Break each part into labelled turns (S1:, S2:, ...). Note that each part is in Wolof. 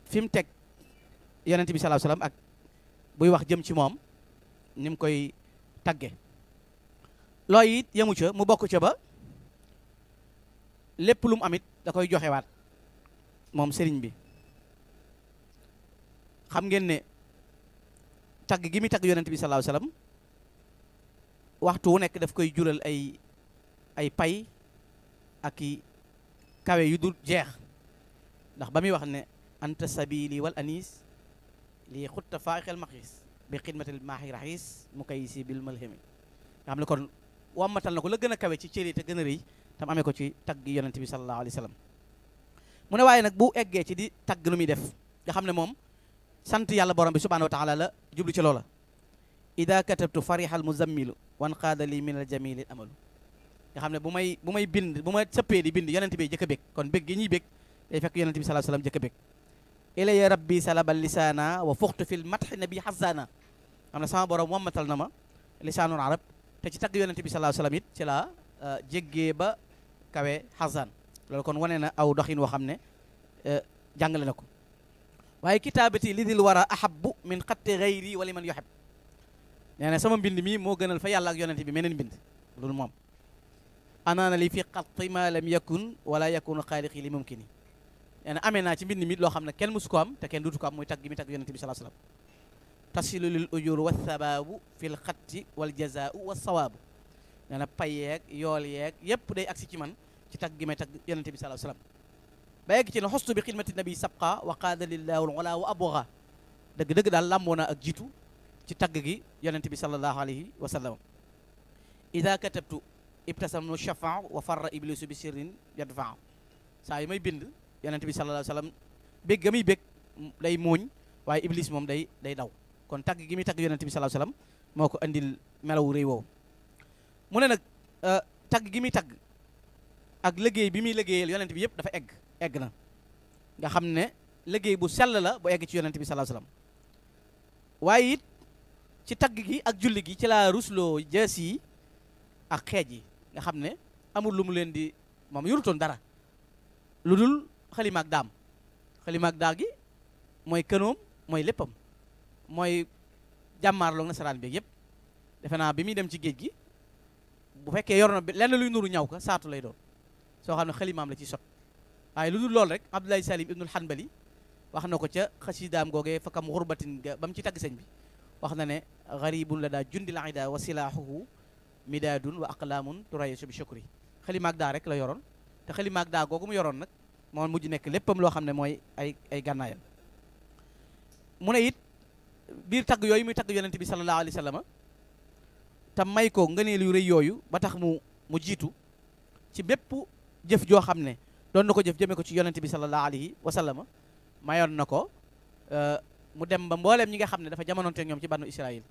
S1: fi mu teg yonent bi sallallahu alayhi wasallam ak buy wax jëm ci moom ni mu koy tagge looy it yemu ca mu bokk ca ba lépp lu mu amit da koy joxewaat moom sëriñ bi xam ngeen ne tagg gi muy tagg yonent bi sallallahu alayhi wasallam waxtu wu nekk daf koy jural ay pay ak i kawe yu dul jeex ndax ba muy wax ne anta sabili wal anis lii xutta faaxel maxis bi xidmatil maaxi raxis mu kay si bil malhemi nga xam ne kon wammatal na ko la gën a kawe ci cëri te gën a rëy tam amee ko ci tagg yonent bi sallallahu alayhi wasallam mu ne waaye nag bu eggee ci di tagg lu muy def nga xam ne moom sant yàlla borom bi subhanahu wa taala la jublu ci loola ida katabtu farihal muzammilu wan qaada li min al jamili amalu nga xam ne bu may bind bu ma sëppee di bind yonent bi jëkk a bég kon bég gi ñuy bég day fekk yonent bi sallallahu alayhi wasallam jëkk a bég ilaya rabbi salabal lisaana wa fuxtu fil matxi nabi xasaana xam ne sama borom wammatal na ma lisaanul arab te ci tagg yonent bi sallallahu alayhi wasallam it ci la jéggee ba kawe xasaan loolu kon wane na aw doxin woo xam ne jàngale na ko waaye kitaabati lidil wara ahabbu min xatti gayri wa liman yuhib nee na sama mbind mi moo gënal fa yàlla ak yonent bi meneen mbind loolu moom anaana li fi xatti ma lam yakun wala yakunu xaaliqi li mumkini nee na amee naa ci mbind mi loo xam ne kenn musu ko am te kenn duutu ko am muy tagg gi mi tagg yonent bi sallallahu alayhi wasallam tasilu lil ujur wa thabaabu fil xatti wal jazaau wa sawaabu nee na pay yeeg yool yeeg yépp day agsi ci man ci tagg gi may tagg yonent bi sallallahu alayhi wasallam ba yegg ci ne xostu bi xidmati nabi sabqa wa qaada lillaahu wala wa abwaga dëgg-dëgg daal làmboo naa ak jiitu ci tagg gi yonent bi sallallahu alayhi wa sallam ida katabtu ibtasamnu shafaa wa farra iblisu bi sirrin yadfaa saa yu may bind yonent bi sallallahu alayhi wa sallam bég ga muy bég day muuñ waaye iblis moom day daw kon tagg gi muy tagg yonent bi sallallahu alayhi wa sallam moo ko andil melawu réy woowu mu ne nag tagg gi muy tagg ak liggéey bi muy liggéeyal yonent bi yëpp dafa egg na nga xam ne liggéey bu sell la bu egg ci yonent bi sallallahu alayhi wa sallam waaye it ci tagg gi ak julli gi ci laa rusloo jës yi ak xeej yi nga xam ne amul lu mu leen di moom yorutoon dara lu dul xalimaak daam xalimaak daa gi mooy kënoom mooy léppam mooy jàmmaarloog nasaraan bi yëpp defe naa bi muy dem ci géej gi bu fekkee yor na lenn luy nuru ñaw ka saatu lay doon soo xam ne xalimaam la ci sot waaye lu dul loolu rek Abdoulaye Salim ibnul Hanbali wax na ko ca xasidaam googee fakam xurbatin ga ba mu ci tagg sëñ bi wax na ne garibun la daa jundil ida wa silaahuhu midaadun wa aqlaamun turayisu bi shukri xalimaak daa rek la yoroon te xalimaak daa googu mu yoroon nag moo mujj nekk léppam loo xam ne mooy ay gànnaayam mu ne it biir tagg yooyu muy tagg yonent bi sallallahu alayhi wa sallam te may ko ngëneel yu rëy yooyu ba tax mu jiitu ci bépp jëf joo xam ne doon na ko jëf jëme ko ci yonent bi sallallahu alayhi wa sallam mayoon na ko mu dem ba mbooleem ñi nga xam ne dafa jamonoonte ñoom ci banu Israël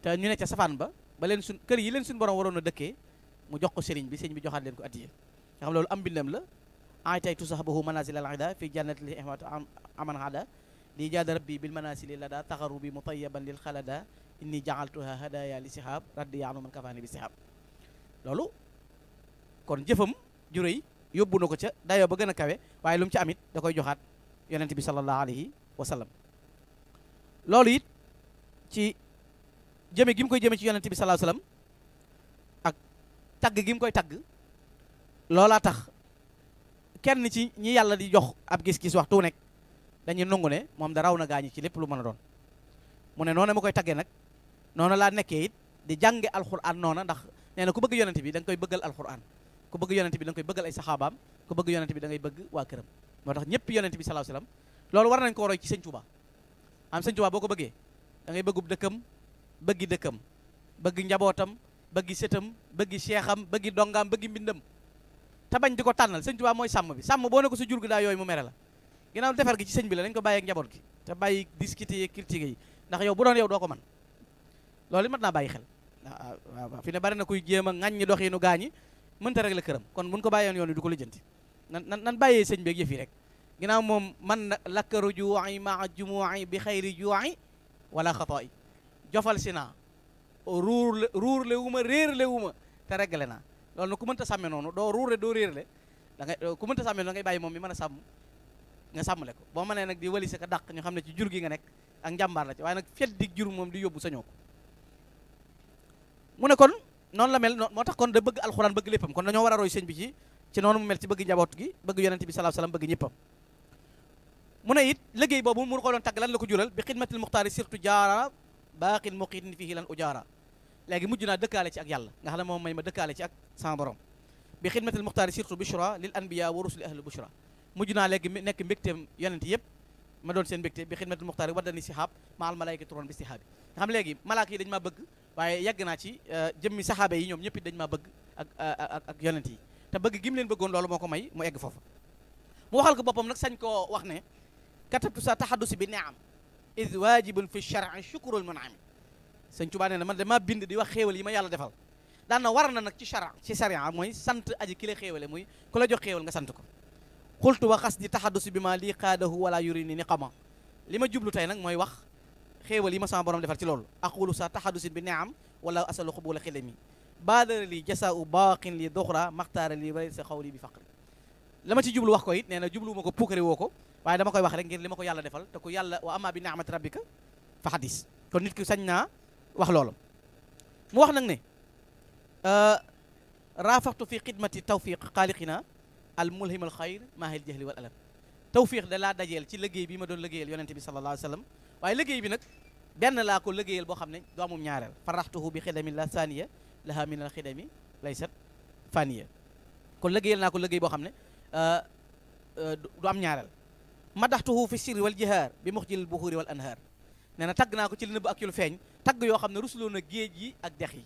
S1: te ñu ne ca safaan ba leen suñ kër yi leen suñ borom waroon a dëkkee mu jox ko sëriñ bi joxaat leen ko addiya nga xam loolu am bindam la ay tay tusahabahu manazil al ida fi jannati li ihmat aman hada li jaada rabbi bil manasili lada taxarubi mutayyaban lil xalada inni jaaltuha hadaya li sihab raddi yaanu man kafaani bi sihab loolu kon jëfam ju rëy yóbbu na ko ca dayoo ba gën a kawe waaye lu mu ci amit da koy joxaat yonent bi sallallahu alayhi wa sallam loolu it ci jëme gi mu koy jëme ci yonent bi sallallahu alayhi wa sallam ak tagg gi mu koy tagg loolaa tax kenn ci ñi yàlla di jox ab gis-gis waxtu nekk dañuy nangu ne moom da raw na gaañi ci lépp lu mën a doon mu ne noonu ma koy taggee nag noonu laa nekkee it di jànge alxuraan noona ndax nee na ku bëgg yonent bi da nga koy bëggal alxuraan ku bëgg yonent bi da nga koy bëggal ay saxaabaam ku bëgg yonent bi da ngay bëgg waa këram moo tax ñëpp yonent bi sallallahu alayhi wasallam loolu war nañ ko roy ci sëñ Tuubaa am sëñ Tuubaa boo ko bëggee da ngay bëggub dëkkam bëggi dëkkam bëgg njabootam bëggi sëtam bëggi seexam bëggi dongaam bëggi mbindam te bañ di ko tànnal sëñ Tuubaa mooy sàmm bi sàmm boo ne ko sa jur gi daa yooyu mu mere la ginnaaw defar gi ci sëñ bi la dañ ko bàyyi ak njaboot gi te bàyyi discuter yi critiquer yi ndax yow bu doon yow doo ko man loolu it mat naa bàyyi xel waaw fi ne bari na kuy jéem a ŋàññi doxiinu gaañi mënta régler këram kon buñ ko bàyyoon yoon wi du ko lijjanti nan bàyyee sëñ beeg yëf yi rek ginnaaw moom man lakkaru juu'i maa jumu'i bi xayri juu'i wala xataa'i jofal si naa ruur le wu ma réer le wu ma te réglé naa loolu na ku mënta sàmme noonu doo ruur le doo réer le da ngay ku mënta sàmme da ngay bàyyi moom mi mën a sàmm nga sàmmale ko boo mënee nag di wali sa ka dàq ñu xam ne ci jur gi nga nekk ak njàmbaar la ci waaye nag fet di jur moom di yóbbu sañoo ko mu ne kon noonu la mel moo tax kon da bëgg alxuraan bëgg léppam kon dañoo war a roy sëñ bi ci noonu mu mel ci bëgg njaboot gi bëgg yonente bi sallallahu alayhi wasallam bëgg ñëppam mu ne it liggéey boobu mu ko doon tagg lan la ko jural bi xidmatil muxtaari surtout jaara baaqin muqitin fihi lan ujaara léegi mujj naa dëkkaale ci ak yàlla nga xam ne moom may ma dëkkaale ci ak sama borom bi xidmatil muxtaari surtout bushra lil anbiya wa rusuli ahli bushra mujj naa léegi nekk mbégteem yonent yëpp ma doon seen mbégte bi xidmatil muxtaari waddani sihaab maal malaayika turon bi sihaabi nga xam léegi malaaka yi dañu maa bëgg waaye yàgg naa ci jëmmi saxaaba yi ñoom ñëpp it dañu maa bëgg ak yonent yi te bëgg gi mu leen bëggoon loolu moo ko may mu egg foofu mu waxal ko boppam nag sañ koo wax ne katabtu sa taxaddusi bi ni'am id waajibun fi shar'i shukrul mun'ami sëñ Tuubaa nee na man damaa bind di wax xéewal yi ma yàlla defal daan na war na nag ci sharia mooy sant aji ki la xéewale muy ku la jox xéewal nga sant ko xultu wa xas di taxaddusi bi ma lii qaadahu wala yurini ni xama li ma jublu tey nag mooy wax xéewal yi ma sama borom defal ci loolu aqulu sa taxaddusin bi ni'am wala asalu xubula xidami baadara li jasaa'u baaqin li doxra maxtaara li way sa xawli bi faqri la ma ci jublu wax ko it nee na jublu ma ko puukare woo ko waaye dama koy wax rek ngir li ma ko yàlla defal te ku yàlla wa amma bi ni'mati rabbika fa hadis kon nit ki sañ naa wax loolu mu wax nag ne raafaxtu fi xidmati tawfiq xaaliqina al mulhim al xayr maahil jahli wal alam tawfiq da laa dajeel ci liggéey bi ma doon liggéeyal yonente bi sallallahu alayhi wa sallam waaye liggéey bi nag benn laa ko liggéeyal boo xam ne du amum ñaareel faraxtuhu bi xidami la thaniya laha min al xidami laysat faniya kon liggéeyal naa ko liggéey boo xam ne du am ñaareel madaxtuhu fi sirri wal jihaar bi muxjil buxuuri wal anhaar nee na tagg naa ko ci li nëbb ak ci lu feeñ tagg yoo xam ne rusuloo na géej yi ak dex yi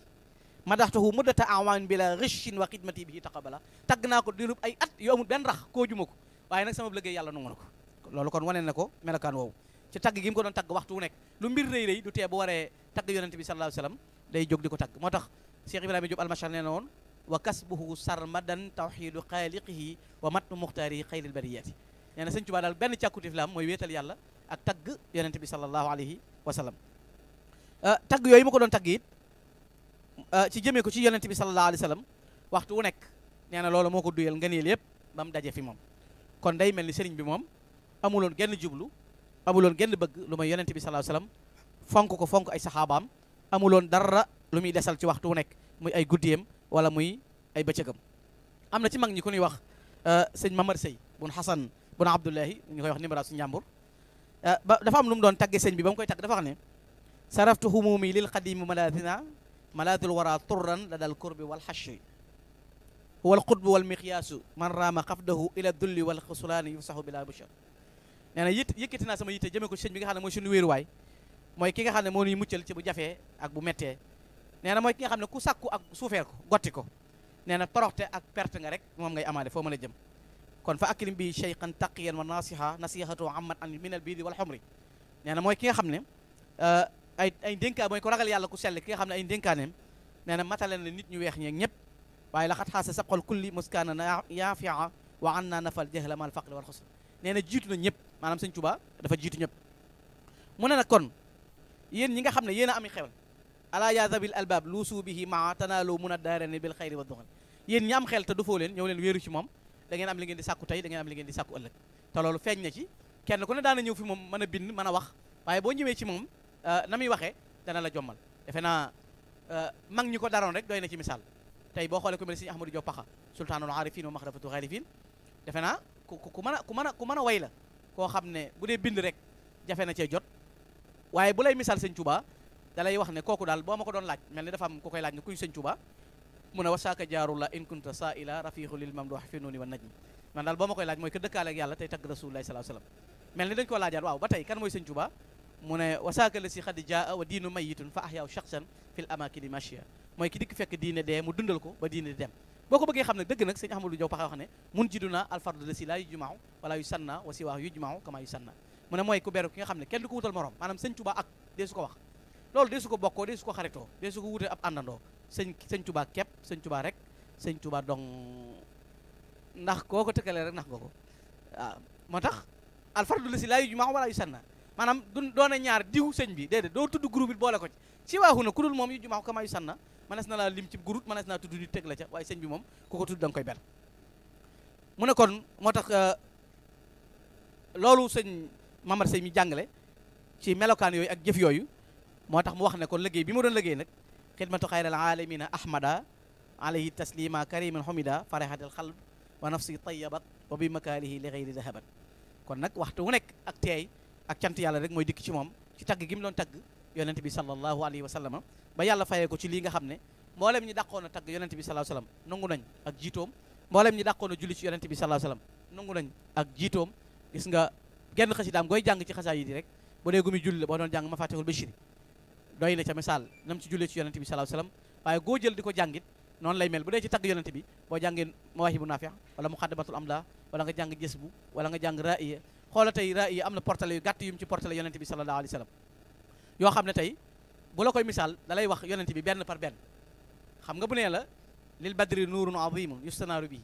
S1: madaxtuhu muddata awaan bi la richin wa xidmati bihi taqabala tagg naa ko dirub ay at yoo amul benn rax koo juma ko waaye nag sama liggéey yàlla nangu na ko loolu kon wane na ko melokaan woowu ci tagg gi mu ko doon tagg waxtu wu nekk lu mbir rëy rëy du tee bu waree tagg yonente bi sallallahu alayhi wasallam day jóg di ko tagg moo tax Cheikh Ibrahima Diop almachar nee na woon wa kasbuhu sarmadan tawxidu xaaliqihi wa matnu muxtaarihi xayril bariyati nee na sëñ Tuubaa daal benn càkkutif la am mooy wéetal yàlla ak tagg yonente bi sallallahu alayhi wa sallam tagg yooyu ma ko doon tagg it ci jëmee ko ci yonente bi sallallahu alayhi wa sallam waxtu wu nekk nee na loolu moo ko duyal ngëneel yëpp ba mu daje fi moom kon day mel ni sëriñ bi moom amuloon genn jublu amuloon genn bëgg lu may yonente bi sallallahu alayhi wa sallam fonk ko fonk ay saxaabaam amuloon dara lu muy desal ci waxtu wu nekk muy ay guddiyam wala muy ay bëccëgam am na ci mag ñi ku ñuy wax sëñ Mamar Sey bun Xasan bun Abdullahi ñu koy wax numéro su njàmbur ba dafa am lu mu doon tagge sëñ bi ba mu koy tagg dafa wax ne saraftu humumi lil qadimi malaadina malaadul wara turran la dal kurbi wal xashi huwa al qutbu wal miqyaasu man raama xafdahu ila dulli wal xusulaani yufsahu bila bushar nee na yëkkati naa sama yitte jëmee ko sëñ bi nga xam ne mooy suñu wéeruwaay mooy ki nga xam ne moo ñuy muccal ci bu jafee ak bu mettee nee na mooy ki nga xam ne ku sàkku ak suufeel ko gotti ko nee na toroxte ak perte nga rek moom ngay amaale foo mën a jëm kon fa akrim bi cheykhan taqiyan wa nasiha nasihatu amman an min al biidi wal xumri nee na mooy ki nga xam ne ay dénkaa mooy ko ragal yàlla ku sell ki nga xam ne ay dénkaaneem nee na matale na nit ñu weex ñeeg ñëpp waaye laxat xaasa sabqal kulli muskaana yaafia wa an na nafal jahla mal faqri wal xusr nee na jiitu na ñëpp maanaam sëñ Tuubaa dafa jiitu ñëpp mu ne nag kon yéen ñi nga xam ne yéen a ami xewal ala ya zabil albab luusu bihi maa tanaalu mun a daarani bil xayri wa duxal yéen ñi am xel te du foo leen ñëw leen wéeru ci moom da ngeen am li ngeen di sàkku tey da ngeen am li ngeen di sàkku ëllëg te loolu feeñ na ci kenn ku ne daana ñëw fi moom mën a bind mën a wax waaye boo ñëwee ci moom na muy waxee dana la jommal defe naa mag ñi ko daroon rek doy na ci misaal tey boo xoolee ku mel ni Sëñ Ahmadou Diop Paxa sultaanul aarifin wa maxrafatu xaarifin defe naa ku mën a way la koo xam ne bu dee bind rek jafe na cee jot waaye bu lay misaal Sëñ Tuubaa da lay wax ne kooku daal boo ma ko doon laaj mel ni dafa am ku koy laaj ne kuy Sëñ Tuubaa mu ne wasaaka jaarullah in kunta saa'ila rafiqu lil mamduh fi nooni wa najmi man daal boo ma koy laaj mooy que dëkkaale ak yàlla tey tagg rasulullahi sallallahu alayhi wasallam mel ni dañu ko laajaat waaw ba tey kan mooy Sëñ Tuubaa mu ne wasaaka la si xadi jaa wa diinu mayitun fa ahyaaw shakhsan fil amakini machia mooy ki dikk fekk diine dee mu dundal ko ba diine dem boo ko bëggee xam ne dëgg nag Sëñ Ahmadou Diaw Paxa wax ne mun jiduna alfardu la si laa yujmaaw wala yu sanna wa si waax yujmaaw kama yu sanna mu ne mooy ku beru ki nga xam ne kenn du ko wutal morom maanaam Sëñ Tuubaa ak dee su ko wax loolu dee su ko bokkoo dee su ko xaritoo dee su ko wutee ab àndandoo Sëñ Tuubaa képp Sëñ Tuubaa rek Sëñ Tuubaa dong ndax koo ko tëkkalee rek ndax nga ko waaw moo tax alfardu la si laa yujmaaw wala yu sanna maanaam du doone ñaar diw sëñ bi déedéet doo tudd groupe it boole ko ci si waaxu na ku dul moom yu jumaaw kama yu sanna manees na laa lim ci groupe manees naa tudd nit teg la ca waaye sëñ bi moom ku ko tudd da nga koy ber mu ne kon moo tax loolu sëñ Mamar Sey mi jàngale ci melokaan yooyu ak jëf yooyu moo tax mu wax ne kon liggéey bi mu doon liggéey nag xidmatu xayral alamina ahmada alayhi taslima kariman humida farahatil xalb wa nafsi tayyabat wa bi makaalihi li xayri dahabat kon nag waxtu wu nekk ak teey ak cant yàlla rek mooy dikk ci moom ci tagg gi mu doon tagg yonent bi sallallahu alayhi wa sallam ba yàlla fayee ko ci lii nga xam ne mboolem ñi dàqoon a tagg yonent bi sallallahu alayhi wa sallam nangu nañ ak jiitoom mboolem ñi dàqoon a julli ci yonent bi sallallahu alayhi wa sallam nangu nañ ak jiitoom gis nga genn xasidaam gooy jàng ci xasaa yi di rek bu dee gumi julli la boo doon jàng ma fatihul bashiri doy na ca misaal nam ci jullee ci yonent bi sallallahu alayhi wa sallam waaye goo jël di ko jàngit noonu lay mel bu dee ci tagg yonent bi boo jàngee mawaahibu naafi' wala muqaddamatul amla wala nga jàng jësbu wala nga jàng ra'iya xoola tey ra'iya am na portale yu gàtt yu mu ci portale yonent bi sallallahu alayhi wa sallam yoo xam ne tey bu la koy misaal da lay wax yonent bi benn par benn xam nga bu nee la lil badri nuurun azimun yustanaaru bi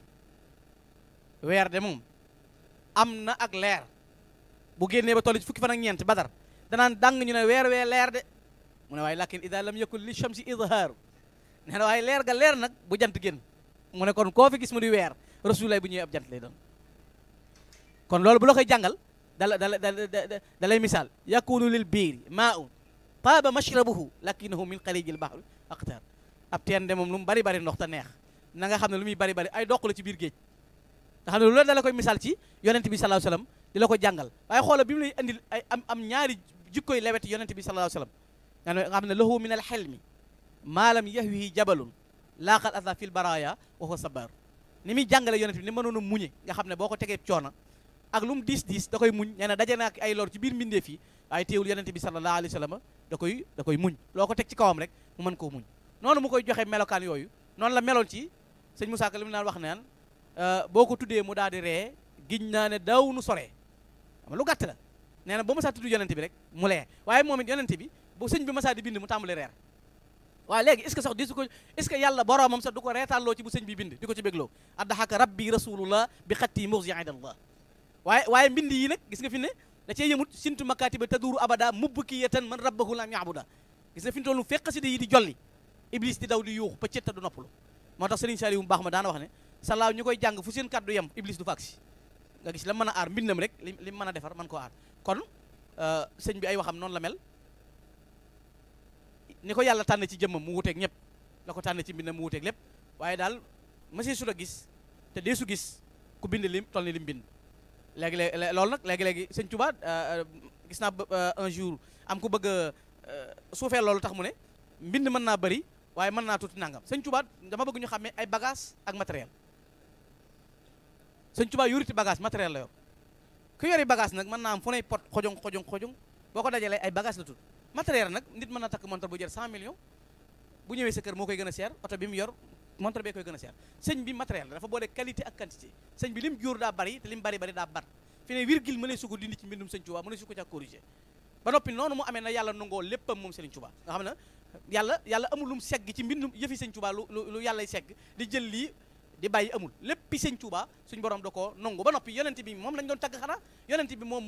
S1: weer de moom am na ak leer bu génnee ba toll ci fukki fan ak ñeent badar danaan dàng ñu ne weer wee leer de mu ne waaye lakin ida lam yakun li shamsi idhaaru nee na waaye leer ga leer nag bu jant génn mu ne kon koo fi gis mu di weer rasulullah bu ñëwee ab jant lay doon kon loolu bu la koy jàngal da lay misaal yakunu lil biiri maa'un taaba mashrabuhu lakinahu min xalijil bahri aqtar ab teen de moom lu mu bari bari ndox te neex na nga xam ne lu muy bari bari ay doq la ci biir géej nga xam ne lu la da la koy misaal ci yonent bi sallallahu alayhi wasallam di la ko jàngal waaye xoola bi mu lay andil ay am ñaari jikkoy lewet yonent bi sallallahu alayhi wasallam nga xam ne lahu min al hilmi maalam yahwihi jabalun laaqal asa fil baraya wa huwa sabar ni muy jàngale yonent bi ni mënoon a muñe nga xam ne boo ko tegee coona ak lu mu diis diis da koy muñ nee na daje na ak ay lor ci biir mbindeef yi waaye teewul yonent bi sallallahu alayhi wasallam da koy muñ loo ko teg ci kawam rek mu mën koo muñ noonu mu koy joxe melokaan yooyu noonu la meloon ci sëñ Moussa Ka li mu naan wax naan boo ko tuddee mu daal di ree giñ naa ne daaw nu soree xam lu gàtt la nee na ba masaa tudd yonent bi rek mu lee waaye moom it yonent bi bu sëñ bi masaa di bind mu tàmbali reer waaye léegi est-ce que sax disu ko est-ce que yàlla boroomam sax du ko reetaanloo ci bu sëñ bi bind di ko ci bégloo addahaka rabbi rasulullah bi xatti murji'idallah waaye mbind yi nag gis nga fi ne da cee yëmut sintu makatiba taduru abada mubkiyatan man rabbahu lam ya'buda gis nga fi ne tollu fekk xasida yi di jolli iblis di daw di yuuxu pëccët te du noppalu moo tax Serigne Saliou mu baax ma daana wax ne salaaw ñu koy jàng fu seen kàddu yem iblis du faksi nga gis la mën a aar mbindam rek li mën a defar mën koo aar kon sëñ bi ay waxam noonu la mel ni ko yàlla tànn ci jëmmam mu wuteeg ñëpp la ko tànn ci mbindam mu wuteeg lépp waaye daal monsieur su la gis te dee su gis ku bind lim toll ni lim bind léegi-léegi loolu nag léegi-léegi sëñ Touba gis naa un jour am ku bëgg a suufee loolu tax mu ne mbind mën naa bëri waaye mën naa tuuti nangam sëñ Touba dama bëgg ñu xàmmee ay bagage ak matériel sëñ Touba yoriti bagage matériel la yor ku yori bagage nag mën naa am fu nay pot xojong boo ko dajalee ay bagage la tudd matériel nag nit mën na takk montre bu jar 100 millions bu ñëwee sa kër moo koy gën a seer oto bi mu yor montre bee koy gën a seer sëñ bi matériel la dafa boole qualité ak quantité sëñ bi lim jóor daa bari te lim bari daa bar fi ne virgule mënee su ko dindi ci mbindum sëñ Touba mënee su ko ca corriger ba noppi noonu mu amee na yàlla nangoo léppam moom Sëriñ Touba nga xam ne yàlla amul lu mu segg ci mbindum yëfi sëñ Touba lu yàllay segg di jël lii di bàyyi amul léppi sëñ Touba suñ borom da ko nangu ba noppi yonent bi moom lañ doon tagg xanaa yonent bi moom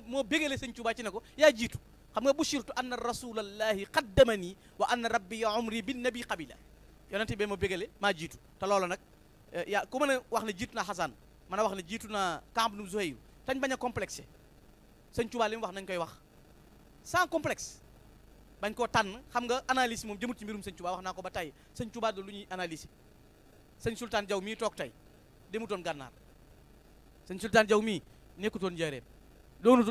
S1: moo bégale sëñ Touba ci ne ko yaa jiitu xam nga bushirtu anna rasulallahi qaddamani wa anna rabbi umri bin nabi qabila yonent bi ma bégale maa jiitu te loolu nag yaa ku mën a wax ne jiitu naa Xasan mën a wax ne jiitu naa Kaab ibn Zuhayr tañ bañ a complexé sëñ Touba li mu wax nañ koy wax sans complexe bañ koo tànn xam nga analyse moom jëmut ci mbirum sëñ Touba wax naa ko ba tey sëñ Touba du lu ñuy analyser sëñ Sultaan Jaw mii toog tey demutoon gànnaar sëñ Sultaan Jaw mii nekkutoon njëreem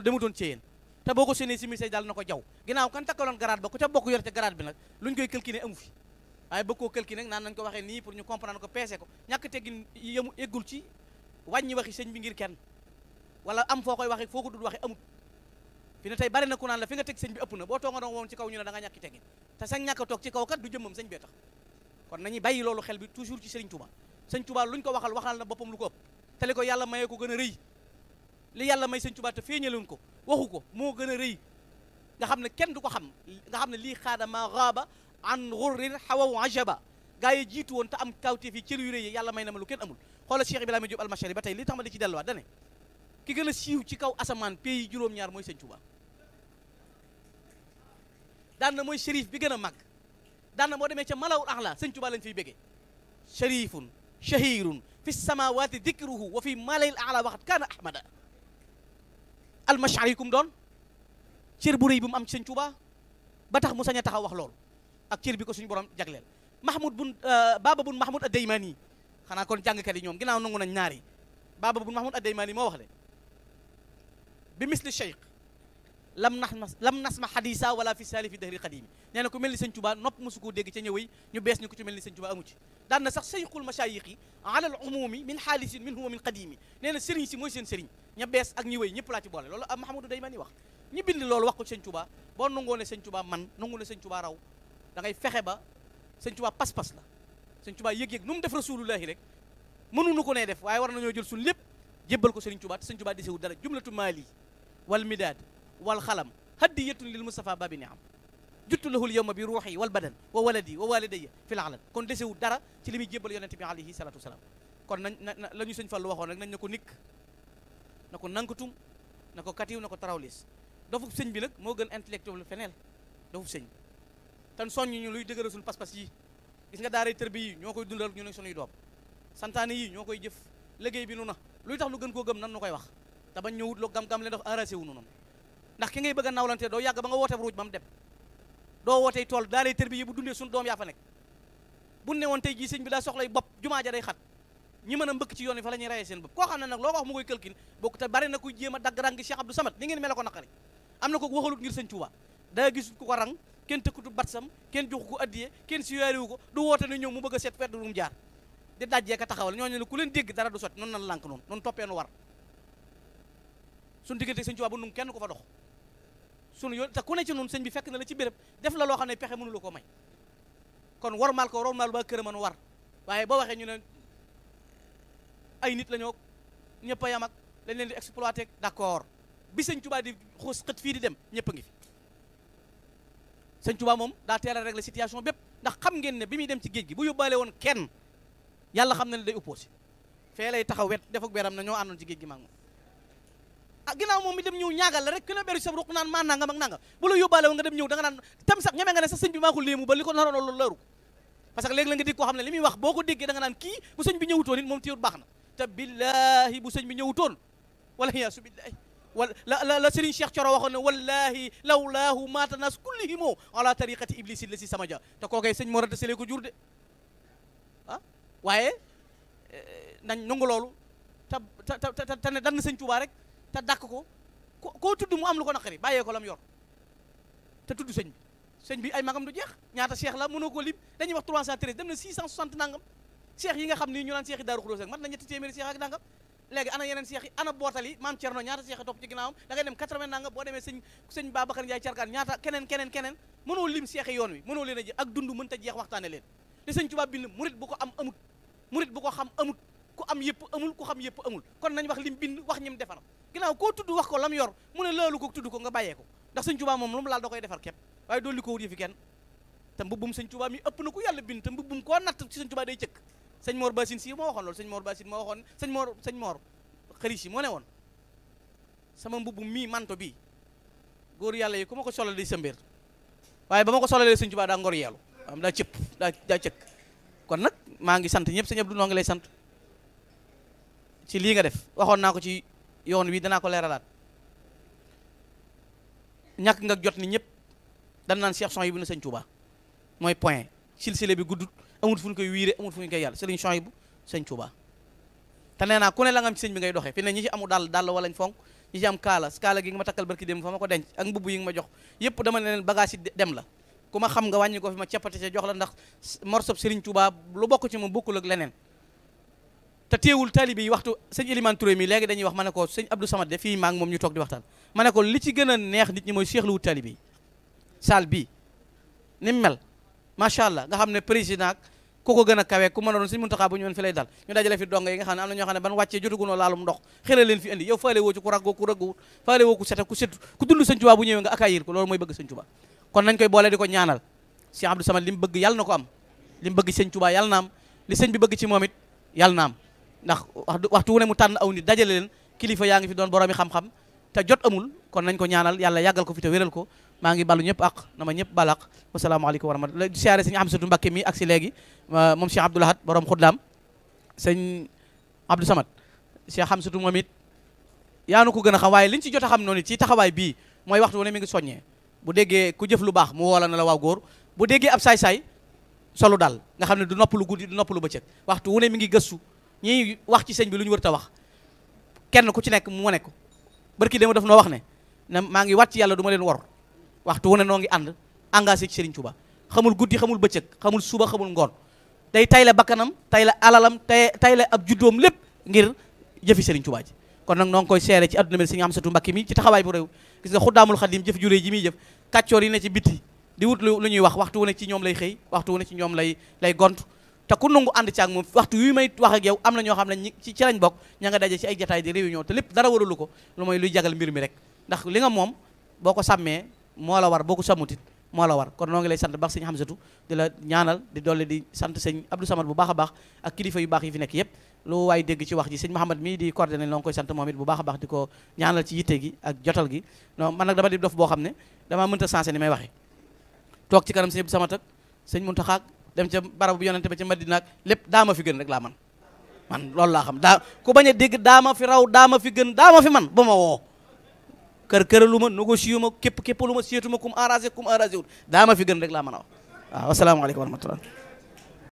S1: demutoon Ceyeen te boo ko séenee si mi say daal na ko jaw ginnaaw kan takkaloon garaat ba ku ca bokk yor ca garaat bi nag luñ koy calculer amu fi waaye bëgg koo calculer nag naan nañ ko waxee nii pour ñu comprendre ko peese ko ñàkk teggin yemu eggul ci wàññi waxi sëñ bi ngir kenn wala am foo koy waxe foo ko dul waxe amut fi ne tey bari na ku naan la fi nga teg sëñ bi ëpp na boo tooga doon woon ci kaw ñu ne da nga ñàkki teggin te sax ñàkk a toog ci kaw kat du jëmmam sëñ bee tax kon nañuy bàyyi loolu xel bi toujours ci Sëriñ Touba Sëñ Touba luñ ko waxal na boppam lu ko ëpp te li ko yàlla mayee ko gën a rëy li yàlla may Sëñ Touba te feeñaloon ko waxu ko moo gën a rëy nga xam ne kenn du ko xam nga xam ne lii xaadama gaaba an ghurrin hawaw ajaba gaa yi jiitu woon te am kawteef yi cër yu rëy yi yàlla may na ma lu kenn amul xoolal Cheikh Ibrahima Diop Almachari ba tey li tax ma di ci delluwaat dane ki gën a siiw ci kaw asamaan pays juróom-ñaar mooy Sëñ Touba daan na mooy shérif bi gën a màgg daan na boo demee ca malawul axla Sëñ Touba lañ fiy béggee sharifun shahirun fi samawati dikruhu wa fi malayil axla waxat kaana ahmada almashari kum doon cër bu rëy bu mu am ci sëñ Tuubaa ba tax mu sañ a taxaw wax loolu ak cër bi ko suñu borom jagleel mahmoud bun baaba bun mahmoud ad-Daymani xanaa kon jàngkat yi ñoom ginnaaw nangu nañ ñaar yi baaba bun mahmoud ad-Daymani moo wax de bi misli cheikh lam nasma xadisa wala fi saali fi dahri qadimi nee na ku mel ni sëñ Tuubaa nopp mosu koo dégg ca ñëwee ñu bees ñu ko ci mel ni sëñ Tuubaa amu ci daan na sax cheikhul mashayikhi ala al umumi min xaalisin min huwa min qadimi nee na sëriñ si mooy seen sëriñ ña bees ak ñi wéy ñëpp laa ci boole loolu Mahamadou Daymani wax ñi bind loolu wax ko sëñ Tuubaa boo nangoo ne sëñ Tuubaa man nangu ne sëñ Tuubaa raw da ngay fexe ba sëñ Tuubaa pas-pas la sëñ Tuubaa yëg-yëg nu mu def rasulullahi rek mënuñu ko ne def waaye war nañoo jël suñ lépp jébbal ko sëriñ Tuubaa te sëñ Tuubaa desewul dara jumlatu maali wal midaad wal xalam hadiyatun lil Mustafa babi ni am juttu lahul yawma bi ruuxi wal badan wa waladi wa walidayya fil alan kon desewul dara ci li muy jébbal yonente bi alayhi salatu wasalaam kon nañ la ñu sëñ Fallu waxoon rek nañ na ko nikk na ko nankatum na ko katiw na ko tarawlis dofub sëñ bi nag moo gën intellectuel feneel dofub sëñ tan soññ ñu luy dëgëral suñu pas-pas yi gis nga daaray tërbi yi ñoo koy dundal ñu ne suñuy doom santaane yi ñoo koy jëf liggéey bi nu na luy tax nu gën koo gëm nan nu koy wax te bañ ñëwut loo gam-gam leen daf arrasé wu nu noonu ndax ki ngay bëgg a nawlante doo yàgg ba nga woote ruuj ba mu dem doo wootey tool daaray tërbi yi bu dundee suñu doom yaa fa nekk bu ne woon tey jii sëñ bi daa soxlay bopp jumaa ja day xat ñi mën a mbëkk ci yoon yi fa la ñuy rayee seen bopp koo xam ne nag loo ko wax mu koy këlkin bokk te bari na kuy jéem a dagg rang Cheikh Abdou Samad ni ngeen mel ko naqari am na ko waxalut ngir sëñ Tuubaa daa gis ku ko rang kenn tëkkutu batsam kenn joxu ko addiye kenn siyaariwu ko du woote ne ñëw mu bëgg a seet fedd lu mu jaar di dajjee ka taxawal ñooñu ne ku leen dégg dara du sotti noonu nan lànk noonu toppee nu war suñu diggante sëñ Tuubaa bu nun kenn ko fa dox sunu yoon te ku ne ci noonu sëñ bi fekk na la ci béréb def la loo xam ne pexe mënu la ko may kon warmaal ko warmaal ba këram war waaye boo waxee ñu ne ay nit la ñoo ñëpp a yam ak dañ leen di exploité d'accord bi sëñ Tuubaa di xuus xët fii di dem ñëpp a ngi fi sëñ Tuubaa moom daa teel a régler situation bépp ndax xam ngeen ne bi muy dem ci géej gi bu yóbbaale woon kenn yàlla xam na ne day opposé fee lay taxaw wet def ak beram na ñoo àndoon ci géej gi maa ngi moom ah ginnaaw moom mi dem ñëw ñaagal la rek ku ne beru sa ruq naan maa nangam ak nangam bu la yóbbaale woon nga dem ñëw da nga naan tam sax ñeme nga ne sax sëñ bi maa ko léemu ba li ko naroon loolu lëru parce que léegi la nga dégg koo xam ne li muy wax boo ko déggee da nga naan kii bu sëñ bi ñëwutoon it moom téewut baax na te billahi bu sëñ bi ñëwutoon wala yaasu billahi wala la Serigne Cheikh Thioro waxoon ne wallahi lawlaahu maata nas kullihimo ala tariqati iblis la si sama ja te kookay sëñ moo rata sele ko jur de ah waaye nañ nangu loolu te ne dann sëñ Tuubaa rek te dàkk ko koo tudd mu am lu ko naqari bàyyee ko lam yor te tudd sëñ bi ay magam du jeex ñaata cheikh la mënoo ko lim dañuy wax 313 dem na 660 nangam cheikh yi nga xam ni ñu naan cheikh yi Daaru Xudoos rek mat na ñetti téeméeri cheikh ak nangam léegi ana yeneen cheikh yi ana bootal yi maam Cerno ñaata cheikh topp ci ginnaawam da ngay dem 80 nangam boo demee sëñ Babacar Ndiaye Carkaan ñaata keneen mënoo lim cheikh yi yoon wi mënoo leen a jeex ak dund mën ta jeex waxtaane leen te sëñ Tuubaa bind murit bu ko am amut murit bu ko xam amut ku am yëpp amul ku xam yëpp amul kon nañ wax lim bind wax ñim defar ginnaaw koo tudd wax ko lam yor mu ne loolu ko tudd ko nga bàyyee ko ndax sëñ Tuubaa moom lu mu laal da koy defar képp waaye doolu ko wut yëfi kenn te mbubbum sëñ Tuubaa mi ëpp na ku yàlla bind te mbubbum koo natt ci sëñ Tuubaa day cëkk sëñ Mor Basin si moo waxoon loolu sëñ Mor Basin moo waxoon sëñ Mor xëri si moo ne woon sama mbubbum mii manto bii góor yàlla yi ku ma ko solal day sëmbéer waaye ba ma ko solalee sëñ Tuubaa daa ngor yeelu am daa cëpp daa cëkk kon nag maa ngi sant ñëpp sëñ Abdou noo ngi lay sant ci lii nga def waxoon naa ko ci yoon wi danaa ko leeralaat ñàkk nga jot ni ñëpp dan naan Cheikh Souhaïbou na sëñ Tuubaa mooy point silsile bi guddut amul fu ñu koy wiire amul fu ñu koy yàlla sëriñ Souhaïbou sëñ Tuubaa te nee naa ku ne la nga am ci sëñ bi ngay doxee fi ne ñi ci amu dàll walañ fonk ñi ci am kaala gi nga ma takkal barki dem fa ma ko denc ak mbubb yi nga ma jox yëpp dama ne leen bagage yi dem la ku ma xam nga wàññi ko fi ma ceppate ca jox la ndax morsob sëriñ Tuubaa lu bokk ci moom bokkul ak leneen te teewul taalibe yi waxtu sëñ Elimane Touré mi léegi dañuy wax ma ne ko sëñ Abdou Samad de fii maa ngi moom ñu toog di waxtaan ma ne ko li ci gën a neex nit ñi mooy seexlu wut taalibe yi salle bii ni mu mel macha allah nga xam ne président ku ko gën a kawe ku mën a doon sëñ Muntaxa bu ñëwoon fi lay dal ñu dajale fi donga yi nga xam ne am na ñoo xam ne ban wàccee jotugunoo laalum ndox xëra leen fi indi yow faale woo ci ku raggoo ku ragguwut faale woo ku set ku setu ku dund sëñ Tuubaa bu ñëwee nga accueillir ko loolu mooy bëgg sëñ Tuubaa kon nañ koy boole di ko ñaanal Cheikh Abdou Samad li mu bëgg yàlla na ko am li mu bëgg sëñ Tuubaa yàlla na am li sëñ bi bëgg ci moom it yàlla na am ndax waxtu wu ne mu tànn aw nit dajale leen kilifa yaa ngi fi doon boroomi xam-xam te jot amul kon nañ ko ñaanal yàlla yàggal ko fi te wéral ko maa ngi balu ñëpp ak na ma ñëpp balaq wasalaamaaleykum wa rahmatulah di siyaare sëñ Amsatu Mbakke mi ak si léegi moom Cheikh Abdou Lahad borom xuddaam sëñ Abdou Samad Cheikh Amsatu moom it yaa nu ko gën a xam waaye liñ ci jot a xam noonu ci taxawaay bii mooy waxtu wu ne mi ngi soññee bu déggee ku jëf lu baax mu woola na la waaw góor bu déggee ab saay-saay solu daal nga xam ne du noppalu guddi du noppalu bëccëg waxtu wu ne mi ngi gëstu ñiy wax ci sëñ bi lu ñu wër ta wax kenn ku ci nekk mu wane ko barki dama daf noo wax ne maa ngi wàcc yàlla du ma leen wor waxtu wu ne noo ngi ànd engagé ci Serigne Touba xamul guddi xamul bëccëg xamul suba xamul ngoon day tay la bakkanam tay la alalam tay la ab juddoom lépp ngir jëfi Serigne Touba ji kon nag noo ngi koy seere ci adduna mel Serigne Amsatou Mbacké mi ci taxawaay bu réew gis nga Xuddaamul Xadim jëf juré ji muy jëf kàccoor yi ne ci bitti di wut lu ñuy wax waxtu wu ne ci ñoom lay xëy waxtu wu ne ci ñoom lay gont te ku nangu ànd ci ak moom waxtu yu may wax ak yow am na ñoo xam ne ci lañ bokk ña nga daje ci ay jataay di réunion te lépp dara waralu ko lu mooy luy jagal mbir mi rek ndax li nga moom boo ko sàmmee moo la war boo ko sàmmutit moo la war kon noo ngi lay sant baax sëñ Hamzatou di la ñaanal di dolli di sant sëñ Abdou Samad bu baax a baax ak kilifa yu baax yi fi nekk yépp lu waay dégg ci wax ji sëñ Mouhamad mii di coordonné noo ngi koy sant moom it bu baax a baax di ko ñaanal ci yitte gi ak jotal gi non man nag dama di dof boo xam ne dama mënta sensé ni may waxee toog ci kanam sëñ Abdou Samad ak sëñ Muntaxa dem ca barabu bu yonente ba ca Madina ak lépp daama fi gën rek laa man loolu laa xam daa ku bañ a dégg daama fi raw daama fi gën daama fi man ba ma woo kër lu ma négocié ma képp lu ma seetu ma kum arrangé wul daama fi gën rek laa mën a wax waaw asalaamaaleykum wa rahmatullah